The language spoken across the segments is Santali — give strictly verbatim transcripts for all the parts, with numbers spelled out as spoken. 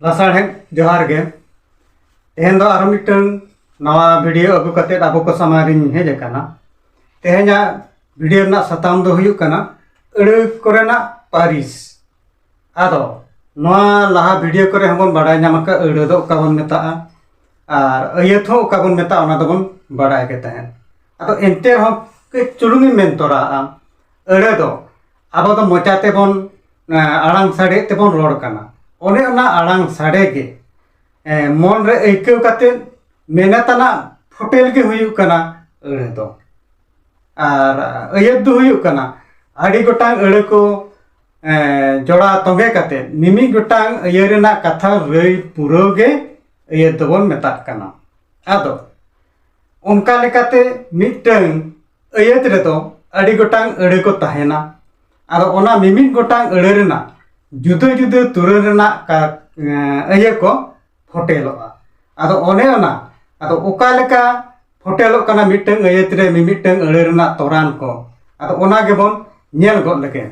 ᱞᱟᱥᱟᱲᱦᱮᱫ ᱡᱚᱦᱟᱨ ᱜᱮ᱾ ᱛᱮᱦᱮᱧ ᱫᱚ ᱟᱨᱚ ᱢᱤᱫᱴᱟᱝ ᱱᱟᱣᱟ ᱵᱷᱤᱰᱤᱭᱳ ᱟᱹᱜᱩ ᱠᱟᱛᱮᱫ ᱟᱵᱚ ᱠᱚ ᱥᱟᱢᱟᱝ ᱨᱤᱧ ᱦᱮᱡ ᱟᱠᱟᱱᱟ᱾ ᱛᱮᱦᱮᱧᱟᱜ ᱵᱷᱤᱰᱤᱭᱳ ᱨᱮᱱᱟᱜ ᱥᱟᱛᱟᱢ ᱫᱚ ᱦᱩᱭᱩᱜ ᱠᱟᱱᱟ ᱟᱹᱲᱟᱹ ᱠᱚᱨᱮᱱᱟᱜ ᱯᱟᱹᱨᱤᱥ᱾ ᱟᱫᱚ ᱱᱚᱣᱟ ᱞᱟᱦᱟ ᱵᱷᱤᱰᱤᱭᱳ ᱠᱚᱨᱮ ᱦᱚᱸᱵᱚᱱ ᱵᱟᱲᱟᱭ ᱧᱟᱢ ᱟᱠᱟᱫ ᱟᱹᱲᱟᱹ ᱫᱚ ᱚᱠᱟ ᱵᱚᱱ ᱢᱮᱛᱟᱜᱼᱟ ᱟᱨ ᱟᱹᱭᱟᱹᱛ ᱦᱚᱸ ᱚᱠᱟ ᱵᱚᱱ ᱢᱮᱛᱟᱜᱼᱟ, ᱚᱱᱟ ᱫᱚᱵᱚᱱ ᱵᱟᱲᱟᱭ ᱜᱮ ᱛᱟᱦᱮᱸᱫ᱾ ᱟᱫᱚ ᱮᱱᱛᱮ ᱨᱮᱦᱚᱸ ᱠᱟᱹᱡ ᱪᱩᱞᱩᱝ ᱤᱧ ᱢᱮᱱ ᱛᱚᱨᱟᱜᱼᱟ, ᱟᱹᱲᱟᱹ ᱫᱚ ᱟᱵᱚ ᱫᱚ ᱢᱚᱪᱟ ᱛᱮᱵᱚᱱ, ᱮᱸ, ᱟᱲᱟᱝ ᱥᱟᱰᱮ ᱛᱮᱵᱚᱱ ᱨᱚᱲ ᱠᱟᱱᱟ᱾ ᱚᱱᱮ ᱚᱱᱟ ᱟᱲᱟᱝ ᱥᱟᱰᱮ ᱜᱮ, ᱮᱸ, ᱢᱚᱱ ᱨᱮ ᱟᱹᱭᱠᱟᱹᱣ ᱠᱟᱛᱮ ᱢᱮᱱᱮᱛ ᱟᱱᱟᱜ ᱯᱷᱚᱴᱮᱞ ᱜᱮ ᱦᱩᱭᱩᱜ ᱠᱟᱱᱟ ᱟᱹᱲᱟᱹ ᱫᱚ᱾ ᱟᱨ ᱟᱹᱭᱟᱹᱛ ᱫᱚ ᱦᱩᱭᱩᱜ ᱠᱟᱱᱟ ᱟᱹᱰᱤ ᱜᱚᱴᱟᱝ ᱟᱹᱲᱟᱹ ᱠᱚ, ᱮᱸ, ᱡᱚᱲᱟᱣ ᱛᱚᱸᱜᱮ ᱠᱟᱛᱮ ᱢᱤᱢᱤᱫ ᱜᱚᱴᱟᱝ ᱟᱹᱭᱟᱹ ᱨᱮᱱᱟᱜ ᱠᱟᱛᱷᱟ ᱞᱟᱹᱭ ᱯᱩᱨᱟᱹᱣ ᱜᱮ ᱟᱹᱭᱟᱹᱛ ᱫᱚᱵᱚᱱ ᱢᱮᱛᱟᱜ ᱠᱟᱱᱟ᱾ ᱟᱫᱚ ᱚᱱᱠᱟ ᱞᱮᱠᱟᱛᱮ ᱢᱤᱫᱴᱟᱝ ᱟᱹᱭᱟᱹᱛ ᱨᱮᱫᱚ ᱟᱹᱰᱤ ᱜᱚᱴᱟᱝ ᱟᱹᱲᱟᱹ ᱠᱚ ᱛᱟᱦᱮᱱᱟ᱾ ᱟᱫᱚ ᱚᱱᱟ ᱢᱤᱢᱤᱫ ᱜᱚᱴᱟᱝ ᱟᱹᱲᱟᱹ ᱨᱮᱱᱟᱜ ᱡᱩᱫᱟᱹ ᱡᱩᱫᱟᱹ ᱛᱩᱨᱟᱹ ᱨᱮᱱᱟᱜ ᱠᱟ-, ᱮᱸ, ᱟᱹᱭᱟᱹ ᱠᱚ ᱯᱷᱚᱴᱮᱞᱚᱜᱼᱟ᱾ ᱟᱫᱚ ᱚᱱᱮ ᱚᱱᱟ, ᱟᱫᱚ ᱚᱠᱟ ᱞᱮᱠᱟ ᱯᱷᱚᱴᱮᱞᱚᱜ ᱠᱟᱱᱟ ᱢᱤᱫᱴᱟᱝ ᱟᱹᱭᱟᱹᱛ ᱨᱮ ᱢᱤᱢᱤᱫᱴᱟᱝ ᱟᱹᱲᱟᱹ ᱨᱮᱱᱟᱜ ᱛᱚᱨᱟᱱ ᱠᱚ, ᱟᱫᱚ ᱚᱱᱟ ᱜᱮᱵᱚᱱ ᱧᱮᱞ ᱜᱚᱫ ᱞᱮᱜᱮ᱾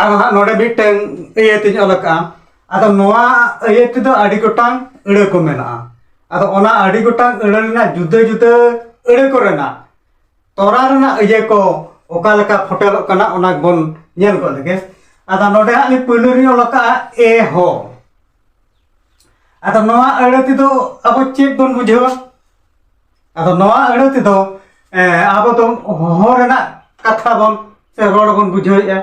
ᱟᱨ ᱦᱟᱸᱜ ᱱᱚᱰᱮ ᱢᱤᱫᱴᱟᱝ ᱟᱹᱭᱟᱹᱛᱤᱧ ᱚᱞ ᱟᱠᱟᱫᱼᱟ, ᱟᱫᱚ ᱱᱚᱣᱟ ᱤᱭᱟᱹ ᱛᱮᱫᱚ ᱟᱹᱰᱤ ᱜᱚᱴᱟᱝ ᱟᱹᱲᱟᱹ ᱠᱚ ᱢᱮᱱᱟᱜᱼᱟ᱾ ᱟᱫᱚ ᱚᱱᱟ ᱟᱹᱰᱤ ᱜᱚᱴᱟᱝ ᱟᱹᱲᱟᱹ ᱨᱮᱱᱟᱜ ᱡᱩᱫᱟᱹ ᱡᱩᱫᱟᱹ ᱟᱹᱲᱟᱹ ᱠᱚᱨᱮᱱᱟᱜ ᱛᱚᱨᱟ ᱨᱮᱱᱟᱜ ᱤᱭᱟᱹ ᱠᱚ ᱚᱠᱟ ᱞᱮᱠᱟ ᱯᱷᱚᱴᱮᱞᱚᱜ ᱠᱟᱱᱟ, ᱚᱱᱟ ᱵᱚᱱ ᱧᱮᱞ ᱜᱚᱫ ᱞᱮᱜᱮ᱾ ᱟᱫᱚ ᱱᱚᱰᱮ ᱦᱟᱸᱜ ᱞᱤᱧ ᱯᱳᱭᱞᱳ ᱨᱤᱧ ᱚᱞ ᱟᱠᱟᱫᱼᱟ ᱮ ᱦᱚ᱾ ᱟᱫᱚ ᱱᱚᱣᱟ ᱟᱹᱲᱟᱹ ᱛᱮᱫᱚ ᱟᱵᱚ ᱪᱮᱫ ᱵᱚᱱ ᱵᱩᱡᱷᱟᱹᱣᱟ? ᱟᱫᱚ ᱱᱚᱣᱟ ᱟᱹᱲᱟᱹ ᱛᱮᱫᱚ, ᱮ, ᱟᱵᱚ ᱫᱚ ᱦᱚᱦᱚ ᱨᱮᱱᱟᱜ ᱠᱟᱛᱷᱟ ᱵᱚᱱ ᱥᱮ ᱨᱚᱲ ᱵᱚᱱ ᱵᱩᱡᱷᱟᱹᱣᱮᱫᱼᱟ᱾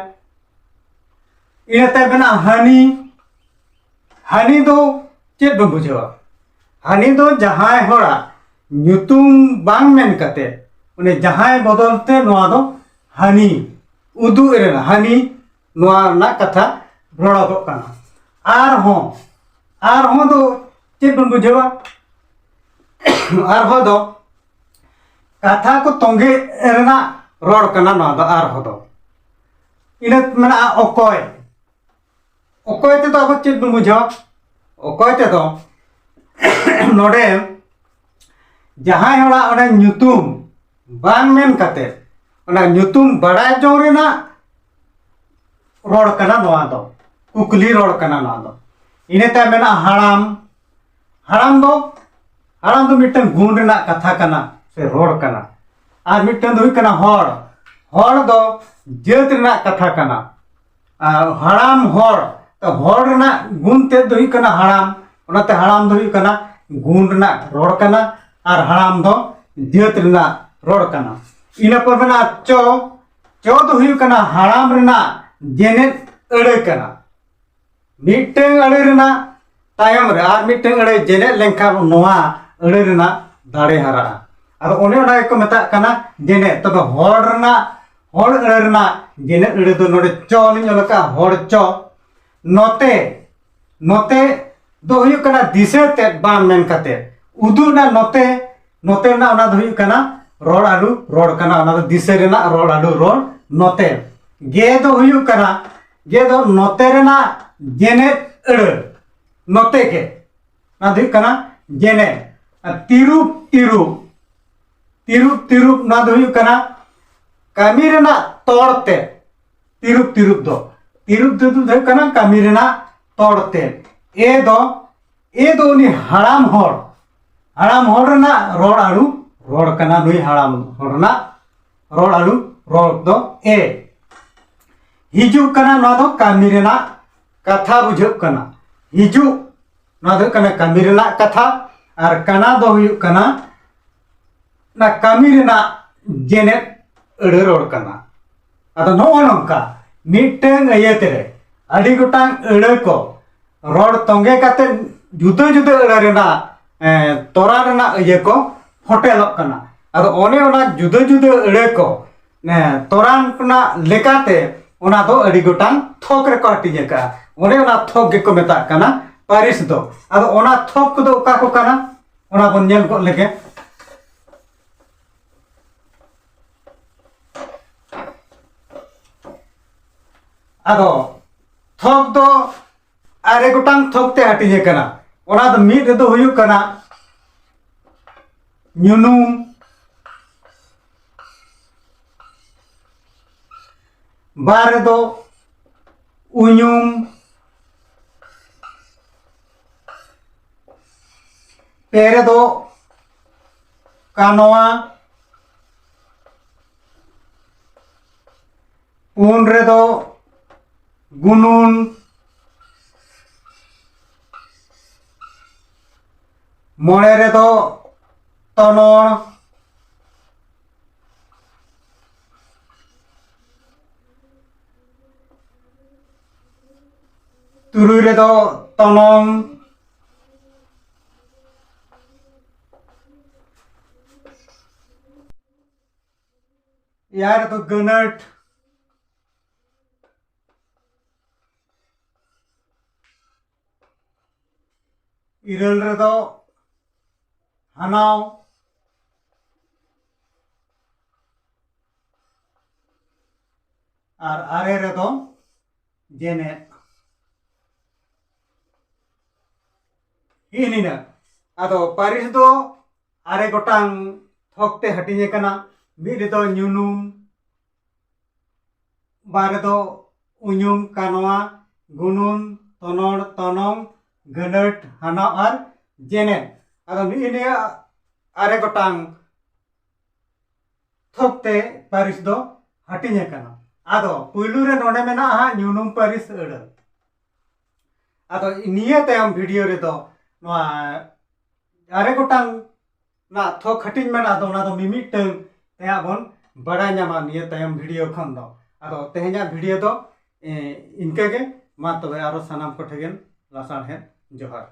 ᱤᱱᱟᱹ ᱛᱟᱭᱚᱢ ᱢᱮᱱᱟᱜᱼᱟ ᱦᱟᱹᱱᱤ᱾ ᱦᱟᱹᱱᱤ ᱫᱚ ᱪᱮᱫ ᱵᱚᱱ ᱵᱩᱡᱷᱟᱹᱣᱟ? ᱦᱟᱹᱱᱤ ᱫᱚ ᱡᱟᱦᱟᱸᱭ ᱦᱚᱲᱟᱜ ᱧᱩᱛᱩᱢ ᱵᱟᱝ ᱢᱮᱱ ᱠᱟᱛᱮ, ᱩᱱᱤ ᱡᱟᱦᱟᱸᱭ ᱵᱚᱫᱚᱞ ᱛᱮ ᱱᱚᱣᱟ ᱫᱚ ᱦᱟᱹᱱᱤ ᱩᱫᱩᱜ ᱨᱮᱱᱟᱜ, ᱦᱟᱹᱱᱤ ᱱᱚᱣᱟ ᱨᱮᱱᱟᱜ ᱠᱟᱛᱷᱟ ᱨᱚᱲᱚᱜᱚᱜ ᱠᱟᱱᱟ᱾ ᱟᱨᱦᱚᱸ, ᱟᱨᱦᱚᱸ ᱫᱚ ᱪᱮᱫ ᱵᱚᱱ ᱵᱩᱡᱷᱟᱹᱣᱟ? ᱟᱨᱦᱚᱸ ᱫᱚ ᱠᱟᱛᱷᱟ ᱠᱚ ᱛᱚᱸᱜᱮ ᱨᱮᱱᱟᱜ ᱨᱚᱲ ᱠᱟᱱᱟ ᱱᱚᱣᱟ ᱫᱚ ᱟᱨᱦᱚᱸ ᱫᱚ᱾ ᱤᱱᱟᱹ ᱢᱮᱱᱟᱜᱼᱟ ᱚᱠᱚᱭ᱾ ᱚᱠᱚᱭ ᱛᱮᱫᱚ ᱟᱵᱚ ᱪᱮᱫ ᱵᱚᱱ ᱵᱩᱡᱷᱟᱹᱣᱟ? ᱚᱠᱚᱭ ᱛᱮᱫᱚ ᱱᱚᱰᱮ ᱡᱟᱦᱟᱸᱭ ᱦᱚᱲᱟᱜ ᱚᱱᱟ ᱧᱩᱛᱩᱢ ᱵᱟᱝ ᱢᱮᱱ ᱠᱟᱛᱮ, ᱚᱱᱟ ᱧᱩᱛᱩᱢ ᱵᱟᱲᱟᱭ ᱡᱚᱝ ᱨᱮᱱᱟᱜ ᱨᱚᱲ ᱠᱟᱱᱟ ᱱᱚᱣᱟ ᱫᱚ, ᱠᱩᱠᱞᱤ ᱨᱚᱲ ᱠᱟᱱᱟ ᱱᱚᱣᱟ ᱫᱚ᱾ ᱤᱱᱟᱹ ᱛᱟᱭᱚᱢ ᱢᱮᱱᱟᱜᱼᱟ ᱦᱟᱲᱟᱢ᱾ ᱦᱟᱲᱟᱢ ᱫᱚ, ᱦᱟᱲᱟᱢ ᱫᱚ ᱢᱤᱫᱴᱟᱝ ᱜᱩᱱ ᱨᱮᱱᱟᱜ ᱠᱟᱛᱷᱟ ᱠᱟᱱᱟ ᱥᱮ ᱨᱚᱲ ᱠᱟᱱᱟ᱾ ᱟᱨ ᱢᱤᱫᱴᱟᱝ ᱫᱚ ᱦᱩᱭᱩᱜ ᱠᱟᱱᱟ ᱦᱚᱲ᱾ ᱦᱚᱲ ᱫᱚ ᱡᱟᱹᱛ ᱨᱮᱱᱟᱜ ᱠᱟᱛᱷᱟ ᱠᱟᱱᱟ᱾ ᱟᱨ ᱦᱟᱲᱟᱢ ᱦᱚᱲ, ᱛᱚ ᱦᱚᱲ ᱨᱮᱱᱟᱜ ᱜᱩᱱ ᱛᱮᱫ ᱫᱚ ᱦᱩᱭᱩᱜ ᱠᱟᱱᱟ ᱦᱟᱲᱟᱢ᱾ ᱚᱱᱟᱛᱮ ᱦᱟᱲᱟᱢ ᱫᱚ ᱦᱩᱭᱩᱜ ᱠᱟᱱᱟ ᱜᱩᱱ ᱨᱮᱱᱟᱜ ᱨᱚᱲ ᱠᱟᱱᱟ, ᱟᱨ ᱦᱟᱲᱟᱢ ᱫᱚ ᱡᱟᱹᱛ ᱨᱮᱱᱟᱜ ᱨᱚᱲ ᱠᱟᱱᱟ᱾ ᱤᱱᱟᱹ ᱯᱚᱨ ᱢᱮᱱᱟᱜᱼᱟ ᱪᱚ᱾ ᱪᱚ ᱫᱚ ᱦᱩᱭᱩᱜ ᱠᱟᱱᱟ ᱦᱟᱲᱟᱢ ᱨᱮᱱᱟᱜ ᱡᱮᱱᱮᱫ ᱟᱹᱲᱟᱹ ᱠᱟᱱᱟ᱾ ᱢᱤᱫᱴᱟᱝ ᱟᱹᱲᱟᱹ ᱨᱮᱱᱟᱜ ᱛᱟᱭᱚᱢ ᱨᱮ ᱟᱨ ᱢᱤᱫᱴᱟᱝ ᱟᱹᱲᱟᱹ ᱡᱮᱱᱮᱫ ᱞᱮᱱᱠᱷᱟᱱ ᱱᱚᱣᱟ ᱟᱹᱲᱟᱹ ᱨᱮᱱᱟᱜ ᱫᱟᱲᱮ ᱦᱟᱨᱟᱜᱼᱟ᱾ ᱟᱫᱚ ᱚᱱᱮ ᱚᱱᱟ ᱜᱮᱠᱚ ᱢᱮᱛᱟᱜ ᱠᱟᱱᱟ ᱡᱮᱱᱮᱫ᱾ ᱛᱚᱵᱮ ᱦᱚᱲ ᱨᱮᱱᱟᱜ, ᱦᱚᱲ ᱟᱹᱲᱟᱹ ᱨᱮᱱᱟᱜ ᱡᱮᱱᱮᱫ ᱟᱹᱲᱟᱹ ᱫᱚ ᱱᱚᱰᱮ ᱪᱚ ᱞᱤᱧ ᱚᱞ ᱟᱠᱟᱫᱼᱟ, ᱦᱚᱲ ᱪᱚ᱾ ᱱᱚᱛᱮ, ᱱᱚᱛᱮ ᱫᱚ ᱦᱩᱭᱩᱜ ᱠᱟᱱᱟ ᱫᱤᱥᱟᱹ ᱛᱮᱫ ᱵᱟᱝ ᱢᱮᱱ ᱠᱟᱛᱮ ᱩᱫᱩᱜ ᱨᱮᱱᱟᱜ ᱱᱚᱛᱮ, ᱱᱚᱛᱮ ᱨᱮᱱᱟᱜ ᱚᱱᱟ ᱫᱚ ᱦᱩᱭᱩᱜ ᱠᱟᱱᱟ ᱨᱚᱲ ᱟᱹᱞᱩ ᱨᱚᱲ ᱠᱟᱱᱟ, ᱚᱱᱟ ᱫᱚ ᱫᱤᱥᱟᱹ ᱨᱮᱱᱟᱜ ᱨᱚᱲ ᱟᱹᱞᱩ ᱨᱚᱲ ᱱᱚᱛᱮ᱾ ᱜᱮ ᱫᱚ ᱦᱩᱭᱩᱜ ᱠᱟᱱᱟ, ᱜᱮ ᱫᱚ ᱱᱚᱛᱮ ᱨᱮᱱᱟᱜ ᱡᱮᱱᱮᱫ ᱟᱹᱲᱟᱹ, ᱱᱚᱛᱮ ᱜᱮ, ᱚᱱᱟ ᱫᱚ ᱦᱩᱭᱩᱜ ᱠᱟᱱᱟ ᱡᱮᱱᱮᱫ᱾ ᱟᱨ ᱛᱤᱨᱩᱯ, ᱛᱤᱨᱩᱯ, ᱛᱤᱨᱩᱯ, ᱛᱤᱨᱩᱯ, ᱱᱚᱣᱟ ᱫᱚ ᱦᱩᱭᱩᱜ ᱠᱟᱱᱟ ᱠᱟᱹᱢᱤ ᱨᱮᱱᱟᱜ ᱛᱚᱲ ᱛᱮ᱾ ᱛᱤᱨᱩᱯ, ᱛᱤᱨᱩᱯ ᱫᱚ, ᱛᱤᱨᱩᱯ, ᱛᱤᱨᱩᱯ ᱫᱚ ᱦᱩᱭᱩᱜ ᱠᱟᱱᱟ ᱠᱟᱹᱢᱤ ᱨᱮᱱᱟᱜ ᱛᱚᱲ ᱛᱮᱫ᱾ ᱮ ᱫᱚ, ᱮ ᱫᱚ ᱩᱱᱤ ᱦᱟᱲᱟᱢ ᱦᱚᱲ, ᱦᱟᱲᱟᱢ ᱦᱚᱲ ᱨᱮᱱᱟᱜ ᱨᱚᱲ ᱟᱹᱲᱩ ᱨᱚᱲ ᱠᱟᱱᱟ᱾ ᱱᱩᱭ ᱦᱟᱲᱟᱢ ᱦᱚᱲ ᱨᱮᱱᱟᱜ ᱨᱚᱲ ᱟᱹᱲᱩ ᱨᱚᱲ ᱫᱚ ᱮ᱾ ᱦᱤᱡᱩᱜ ᱠᱟᱱᱟ, ᱱᱚᱣᱟ ᱫᱚ ᱠᱟᱹᱢᱤ ᱨᱮᱱᱟᱜ ᱠᱟᱛᱷᱟ ᱵᱩᱡᱷᱟᱹᱜ ᱠᱟᱱᱟ᱾ ᱦᱤᱡᱩᱜ, ᱱᱚᱣᱟ ᱫᱚ ᱦᱩᱭᱩᱜ ᱠᱟᱱᱟ ᱠᱟᱹᱢᱤ ᱨᱮᱱᱟᱜ ᱠᱟᱛᱷᱟ, ᱟᱨ ᱠᱟᱱᱟ ᱫᱚ ᱦᱩᱭᱩᱜ ᱠᱟᱱᱟ ᱚᱱᱟ ᱠᱟᱹᱢᱤ ᱨᱮᱱᱟᱜ ᱡᱮᱱᱮᱫ ᱟᱹᱲᱟᱹ ᱨᱚᱲ ᱠᱟᱱᱟ᱾ ᱟᱫᱚ ᱱᱚᱜᱼᱚ ᱱᱚᱝᱠᱟ ᱢᱤᱫᱴᱟᱹᱝ ᱟᱹᱭᱟᱹᱛ ᱨᱮ ᱟᱹᱰᱤ ᱜᱚᱴᱟᱝ ᱟᱹᱲᱟᱹ ᱠᱚ ᱨᱚᱲ ᱛᱚᱸᱜᱮ ᱠᱟᱛᱮ ᱡᱩᱫᱟᱹ ᱡᱩᱫᱟᱹ ᱟᱹᱲᱟᱹ ᱨᱮᱱᱟᱜ, ᱮ, ᱛᱚᱨᱟ ᱨᱮᱱᱟᱜ ᱤᱭᱟᱹ ᱠᱚ ᱯᱷᱚᱴᱮᱞᱚᱜ ᱠᱟᱱᱟ᱾ ᱟᱫᱚ ᱚᱱᱮ ᱚᱱᱟ ᱡᱩᱫᱟᱹ ᱡᱩᱫᱟᱹ ᱟᱹᱲᱟᱹ ᱠᱚ, ᱮ, ᱛᱚᱨᱟᱱ ᱨᱮᱱᱟᱜ ᱞᱮᱠᱟᱛᱮ ᱚᱱᱟ ᱫᱚ ᱟᱹᱰᱤ ᱜᱚᱴᱟᱝ ᱛᱷᱚᱠ ᱨᱮᱠᱚ ᱦᱟᱹᱴᱤᱧ ᱟᱠᱟᱫᱼᱟ᱾ ᱚᱱᱮ ᱚᱱᱟ ᱛᱷᱚᱠ ᱜᱮᱠᱚ ᱢᱮᱛᱟᱜ ᱠᱟᱱᱟ ᱯᱟᱹᱨᱤᱥ ᱫᱚ᱾ ᱟᱫᱚ ᱚᱱᱟ ᱛᱷᱚᱠ ᱠᱚᱫᱚ ᱚᱠᱟ ᱠᱚ ᱠᱟᱱᱟ, ᱚᱱᱟ ᱵᱚᱱ ᱧᱮᱞ ᱜᱚᱫ ᱞᱮᱜᱮ᱾ ᱟᱫᱚ ᱛᱷᱚᱠ ᱫᱚ ᱟᱨᱮ ᱜᱚᱴᱟᱝ ᱛᱷᱚᱠ ᱛᱮ ᱦᱟᱹᱴᱤᱧ ᱟᱠᱟᱱᱟ᱾ ᱚᱱᱟ ᱫᱚ ᱢᱤᱫ ᱨᱮᱫᱚ ᱦᱩᱭᱩᱜ ᱠᱟᱱᱟ ᱧᱩᱱᱩᱢ, ᱵᱟᱨ ᱨᱮᱫᱚ ᱩᱧᱩᱢ, ᱯᱮ ᱨᱮᱫᱚ ᱠᱟᱱᱣᱟ, ᱯᱩᱱ ᱨᱮᱫᱚ ᱜᱩᱱᱩᱱ, ᱢᱚᱬᱮ ᱨᱮᱫᱚ ᱛᱚᱱᱚᱲ, ᱛᱩᱨᱩᱭ ᱨᱮᱫᱚ ᱛᱚᱱᱚᱝ, ᱮᱭᱟᱭ ᱨᱮᱫᱚ ᱜᱟᱹᱱᱟᱹᱴ, ᱤᱨᱟᱹᱞ ᱨᱮᱫᱚ ᱦᱟᱱᱟᱣ, ᱟᱨ ᱟᱨᱮ ᱨᱮᱫᱚ ᱡᱮᱱᱮᱫ᱾ ᱦᱤᱱᱤᱱᱟᱹ᱾ ᱟᱫᱚ ᱯᱟᱹᱨᱤᱥ ᱫᱚ ᱟᱨᱮ ᱜᱚᱴᱟᱝ ᱛᱷᱚᱠ ᱛᱮ ᱦᱟᱹᱴᱤᱧ ᱟᱠᱟᱱᱟ᱾ ᱢᱤᱫ ᱨᱮᱫᱚ ᱧᱩᱱᱩᱢ, ᱵᱟᱨ ᱨᱮᱫᱚ ᱩᱧᱩᱢ, ᱠᱟᱱᱣᱟ, ᱜᱩᱱᱩᱱ, ᱛᱚᱱᱚᱲ, ᱛᱚᱱᱚᱝ, ᱜᱟᱹᱱᱟᱹᱴ, ᱦᱟᱱᱟᱣ ᱟᱨ ᱡᱮᱱᱮᱛ᱾ ᱟᱫᱚ ᱱᱤᱭᱟᱹ ᱱᱤᱭᱟᱹ ᱟᱨᱮ ᱜᱚᱴᱟᱝ ᱛᱷᱚᱠ ᱛᱮ ᱯᱟᱹᱨᱤᱥ ᱫᱚ ᱦᱟᱹᱴᱤᱧ ᱟᱠᱟᱱᱟ᱾ ᱟᱫᱚ ᱯᱩᱭᱞᱩ ᱨᱮ ᱱᱚᱰᱮ ᱢᱮᱱᱟᱜᱼᱟ ᱦᱟᱸᱜ ᱧᱩᱱᱩᱢ ᱯᱟᱹᱨᱤᱥ ᱟᱹᱲᱟᱹ᱾ ᱟᱫᱚ ᱱᱤᱭᱟᱹ ᱛᱟᱭᱚᱢ ᱵᱷᱤᱰᱤᱭᱳ ᱨᱮᱫᱚ ᱱᱚᱣᱟ ᱟᱨᱮ ᱜᱚᱴᱟᱝ ᱨᱮᱱᱟᱜ ᱛᱷᱚᱠ ᱦᱟᱹᱴᱤᱧ ᱢᱮᱱᱟᱜᱼᱟ, ᱟᱫᱚ ᱚᱱᱟ ᱫᱚ ᱢᱤᱢᱤᱫᱴᱟᱝ ᱛᱮ ᱦᱟᱸᱜ ᱵᱚᱱ ᱵᱟᱲᱟᱭ ᱧᱟᱢᱟ ᱱᱤᱭᱟᱹ ᱛᱟᱭᱚᱢ ᱵᱷᱤᱰᱤᱭᱳ ᱠᱷᱚᱱ ᱫᱚ᱾ ᱟᱫᱚ ᱛᱮᱦᱮᱧᱟᱜ ᱵᱷᱤᱰᱤᱭᱳ ᱫᱚ, ᱮ, ᱤᱱᱠᱟᱹ ᱜᱮ᱾ ᱢᱟ ᱛᱚᱵᱮ ᱟᱨᱚ ᱥᱟᱱᱟᱢ ᱠᱚᱴᱷᱮᱱ ᱜᱮ ᱞᱟᱥᱟᱲᱦᱮᱫ ᱡᱚᱦᱟᱨ᱾